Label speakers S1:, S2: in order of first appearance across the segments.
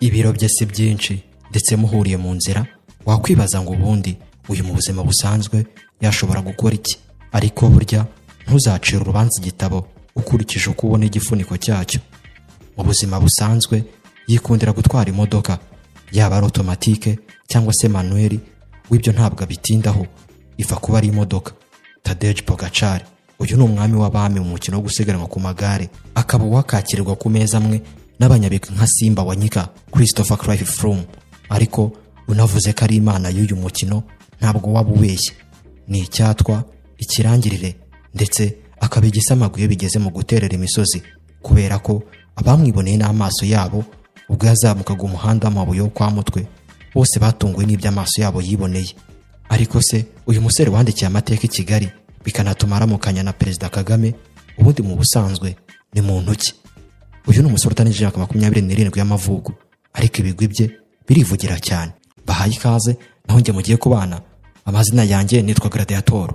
S1: Ibiro bye si byinshi, ndetse muhuriye mu nzira wakwibaza ngo ubundi uyu mu buzima busanzwe yashobora gukora iki? Ariko burya ntuzacire urubanza igitabo ukurikije uko ubona igifuniko cyacyo. Mu buzima busanzwe yikundira gutwara imodoka, yaba ari automatique cyangwa se manuel, w'ibyo ntabwo abitindaho, ifa kuba ari imodoka. Tadej Pogacar uyu ni umwami w'abami mu mukino wo gusiganwa ku magare, akaba wakakirwa ku meza amwe n'abanyabigwi nka Simba Wanyika, Christopher Clive Froome. Ariko unavuze ko ari imana y'uyu mukino ntabwo waba ubeshye. Ni icyatwa, ikirangirire, ndetse akaba igisamagwe iyo bigeze mu guterera imisozi, kubera ko abamwiboneye n'amaso yabo ubwo yazamukaga umuhanda w'amabuye wo kwa Mutwe bose batunguwe n'ibyo amaso yabo yiboneye. Ariko se uyu musore wandikiye amateka i Kigali bikanatuma aramukanya na Perezida Kagame, ubundi mu busanzwe ni muntu ki? Uyu ni umusore utarengeje imyaka 27 y'amavuko, ariko ibigwi bye birivugira cyane. Bahaye ikaze, naho njye mugiye kubana. Amazina yanjye nitwa Gladiator.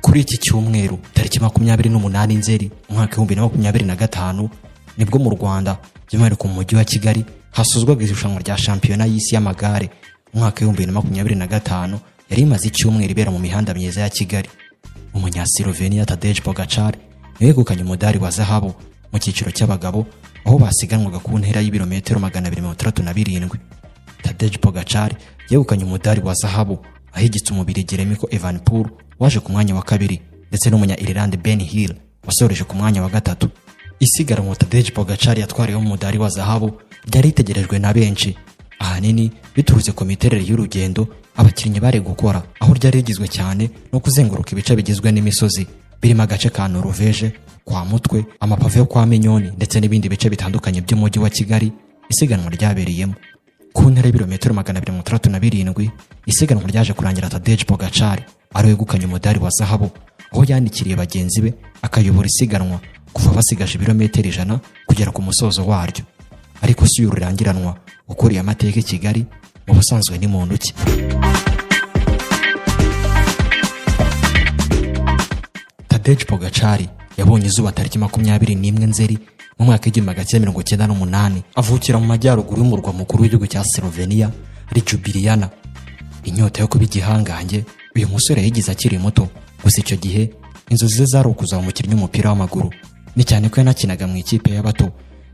S1: Kuri iki cyumweru tariki 28 Nzeri umwaka 2025 nibwo mu Rwanda by'umwihariko mu mujyi wa Kigali hasuzwaga irushanwa rya shampiyona y'isi y'amagare umwaka 2025 yari imaze icyumweru ibera mu mihanda myiza ya Kigali. Umunya-Slovenia Tadej Pogacar yegukanye umudari wa zahabu mu cyiciro cy'abagabo aho basiganwaga ku ntera y'ibirometero 267. Tadej Pogacar yegukanye umudari wa zahabu ahigitse umubiri Remco Evenepoel waje ku mwanya wa kabiri, ndetse n'umunya-Ireland Ben Hill wasoreje ku mwanya wa gatatu. Isiganwa Tadej Pogacar yatwariyeho umudari wa zahabu ryari ritegerejwe na benshi, ahanini biturutse ku miterere y'urugendo abakinnyi bari gukora, aho ryari rigizwe cyane no kuzenguruka ibice bigizwe n'imisozi birimo agace ka Norvege, kwa Mutwe, amapave yo kwa Minyoni, ndetse n'ibindi bice bitandukanye by'umujyi wa Kigali isiganwa ryabereyemo. Ku ntera y'ibirometero 267 isiganwa ryaje kurangira Tadej Pogacar ari wegukanye umudari wa zahabu, aho yandikiriye bagenzi be akayobora isiganwa kuva basigaje ibirometero 100 kugera ku musozo waryo. Ariko si uyu rurangiranwa ukuriye amateka i Kigali mu busanzwe ni muntu ki? Tadej Pogacar yabonye izuba tariki 21 Nzeri mu mwaka 1998, avukira mu majyaruguru y'umurwa mukuru w'igihugu cya Slovenia, Ljubljana. Inyota yo kuba igihangange uyu musore yayigize akiri muto, gusa icyo gihe inzozi ze zari ukuzaba umukinnyi w'umupira w'amaguru. Ni cyane ko yanakinaga mu ikipe y'abato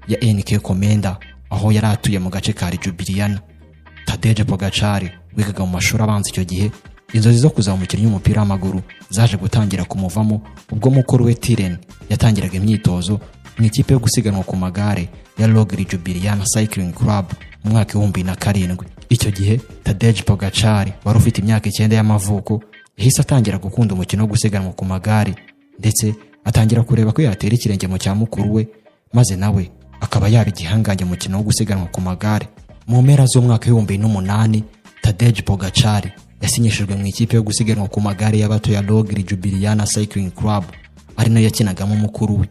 S1: ya NK Komenda aho yari atuye mu gace ka Ljubljana. Tadej Pogacar wigaga mu mashuri abanza icyo gihe, inzozi zo kuzaba umukinnyi w'umupira w'amaguru zaje gutangira kumuvamo ubwo mukuru we Tiren yatangiraga imyitozo mu ikipe yo gusiganwa ku magare ya Rogli Ljubljana Cycling Club mu mwaka 2007. Icyo gihe Tadej Pogacar wari ufite imyaka 9 y'amavuko yahise atangira gukunda umukino wo gusiganwa ku magare, ndetse atangira kureba ko yatera ikirenge mu cya mukuru we maze nawe akaba yaba igihangange mu mukino wo gusiganwa ku magare. Mu mpera z'umwaka 2008 Tadej Pogacar yasinyishijwe mu ikipe yo gusiganwa ku magare y'abato ya Rogli Ljubljana Cycling Club, ari nayo yakinagamo mukuru we.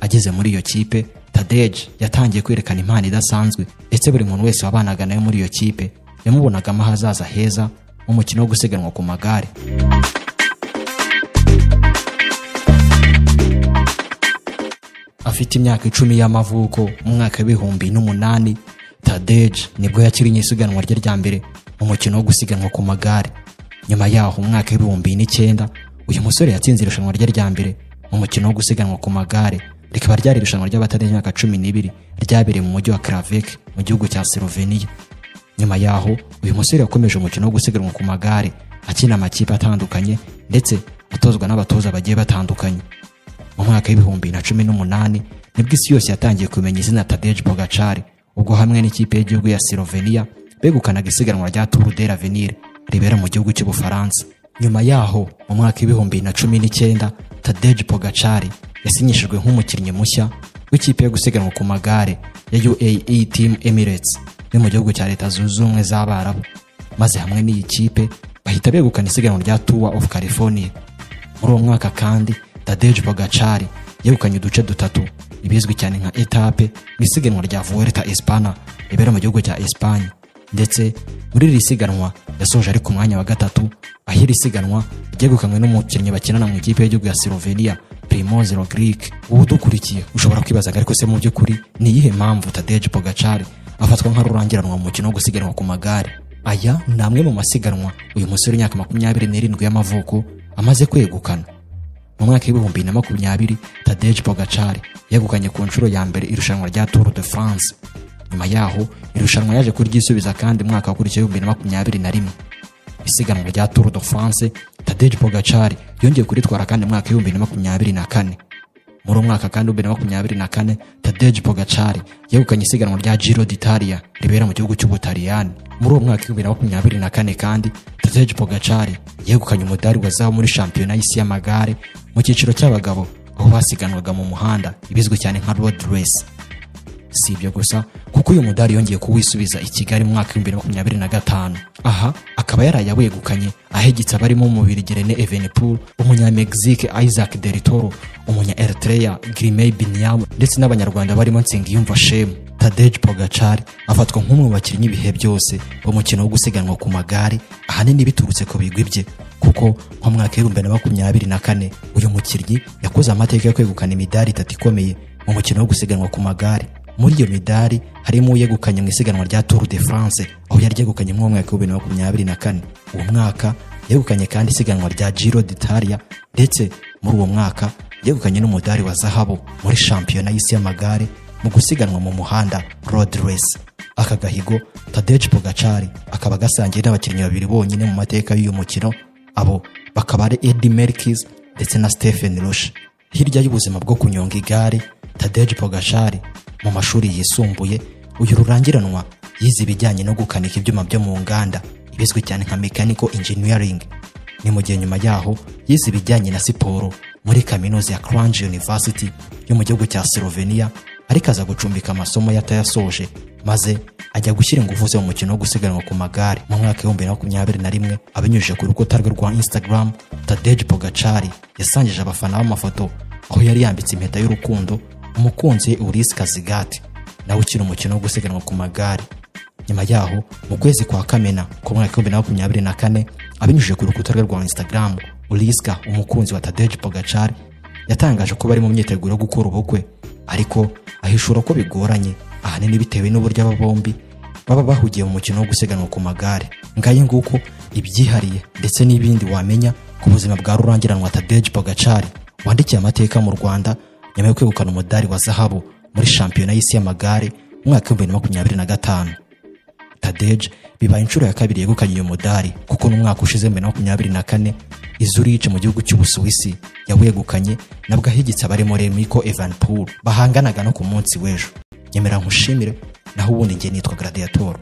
S1: Ageze muri iyo kipe, Tadej yatangiye kwerekana impano idasanzwe, ndetse buri muntu wese wabanaga nayo muri iyo kipe yamubonagamo ahazaza heza mu mukino wo gusiganwa ku magare. Afite imyaka 10 y'amavuko mu mwaka 2008, Tadej nibwo yakiriye isiganwa rye rya mbere mu mukino wo gusiganwa ku magare. Nyuma yaho mu mwaka 2009 uyu musore yatsinze irushanwa rye rya mbere mu mukino wo gusiganwa ku magare, rikaba ryari irushanwa ry'abatarenze imyaka 12 ryabereye mu mujyi wa Kravec mu gihugu cya Slovenia. Nyuma yaho uyu musore yakomeje umukino wo gusiganwa ku magare akina amakipe atandukanye ndetse atozwa n'abatoza bagiye batandukanye. Mu mwaka 2018 nibwo isi yose yatangiye kumenya izina Tadej Pogacar, ubwo hamwe n'ikipe y'igihugu ya Slovenia begukanaga isiganwa rya Tour de l'Avenir ribera mu gihugu cy'Ubufaransa. Nyuma yaho mu mwaka 2019 Tadej Pogacar yasinyishijwe nk'umukinnyi mushya w'ikipe yo gusiganwa ku magare ya UAE Team Emirates yo mu gihugu cya Leta Zunze Ubumwe z'Abarabu, maze hamwe n'iyi kipe bahita begukana isiganwa rya Tour of California. Muri uwo mwaka kandi Tadej Pogacar yegukanye uduce dutatu ibizwi cyane nka etape mu isiganwa rya Vuelta Espana ribera mu gihugu cya Espagne, ndetse muri iri siganwa yasoje ari ku mwanya wa gatatu, aho iri siganwa ryegukanywe n'umukinnyi bakinana mu ikipe y'igihugu ya Slovenia Primoz Roglic. Ubu dukurikiye ushobora kwibaza ariko se mu by'ukuri ni iyihe mpamvu Tadej Pogacar afatwa nka rurangiranwa mu mukino wo gusiganwa ku magare? Aya ni amwe mu masiganwa uyu musore w'imyaka 27 y'amavuko amaze kwegukana. Mu mwaka w'ibihumbi na 2020 Tadej Pogacar yegukanye ku nshuro ya mbere irushanwa rya Tour de France. Nyuma yaho irushanwa yaje kuryisubiza kandi mu mwaka wakurikiye 2021. Isiganwa rya Tour de France Tadej Pogacar yongeye kuritwara kandi mu mwaka w'ibihumbi na 2024. Muri uwo mwaka kandi 2024 Tadej Pogacar yegukanye isiganwa rya Giro d'Italia ribera mu gihugu cy'Ubutaliyani. Muri uwo mwaka 2024 kandi Tadej Pogacar yegukanye umudari wa zahabu muri shampiyona y'isi y'amagare mu cyiciro cy'abagabo aho basiganwaga mu muhanda ibizwi cyane nka road race. Si ibyo gusa kuko uyu mudari yongeye kuwisubiza i Kigali mu mwaka 2025. Aha akaba yaraye awegukanye ahegitse abarimo Umubirigi René Evenepoel, Umunya-Mexique Isaac Del Toro, Umunya-Eritrea Girmay Biniam ndetse n'Abanyarwanda barimo Nsengiyumva Shemu. Tadej Pogacar afatwa nk'umwe mu bakinnyi ibihe byose b'umukino wo gusiganwa ku magare, ahanini biturutse ku bigwi bye, kuko nko mu mwaka 2024 uyu mukinnyi yakoze amateka yo kwegukana imidari 3 ikomeye mu mukino wo gusiganwa ku magare. Muri iyo midari harimo uyegukanye mu isiganwa rya Tour de France aho yaryegukanye mu mwaka 2024. Uwo mwaka yegukanye kandi isiganwa rya Giro d'Italia ndetse muri uwo mwaka yegukanye n'umudari wa zahabu muri shampiyona y'isi y'amagare mu gusiganwa mu muhanda road race. Aka gahigo Tadej Pogacar akaba gasangiye n'abakinnyi babiri bonyine mu mateka y'uyu mukino, abo bakaba ari Eddy Merckx ndetse na Stephen Roche. Hirya y'ubuzima bwo kunyonga igare, Tadej Pogacar mu mashuri yisumbuye uyu rurangiranwa yize ibijyanye no gukanika ibyuma byo mu nganda ibizwi cyane nka mechanical engineering. Ni mu gihe nyuma yaho yize ibijyanye na siporo muri kaminuza ya Kranj University yo mu gihugu cya Slovenia, ariko aza gucumbika amasomo yatayasoje maze ajya gushyira ingufu ze mu mukino wo gusiganwa ku magare. Mu mwaka 2021 abinyujije ku rukuta rwe rwa Instagram, Tadej Pogacar yasangije abafana b'amafoto aho yari yambitse impeta y'urukundo umukunzi Uriska Zigati nawe ukina umukino wo gusiganwa ku magare. Nyuma yaho mu kwezi kwa Kamena ku mwaka 2024 abinyujije ku rukuta rwe rwa Instagram, Uriska umukunzi wa Tadej Pogacar yatangaje ko bari mu myiteguro yo gukora ubukwe, ariko ahishura ko bigoranye ahanini bitewe n'uburyo aba bombi baba bahugiye mu mukino wo gusiganwa ku magare. Ngaye nguko ibyihariye ndetse n'ibindi wamenya ku buzima bwa rurangiranwa Tadej Pogacar wandikiye amateka mu Rwanda nyuma yo kwegukana umudari wa zahabu muri shampiyona y'isi y'amagare mu mwaka 2025. Tadej bibaye inshuro ya kabiri yegukanye uyu mudari kuko n'umwaka ushize 2024 i Zurich mu gihugu cy'Ubusuwisi yawegukanye nabwo ahigitse abarimo Remco Evenepoel bahanganaga no ku munsi w'ejo. Nyemera nkushimire, naho ubundi njye nitwa Gladiator.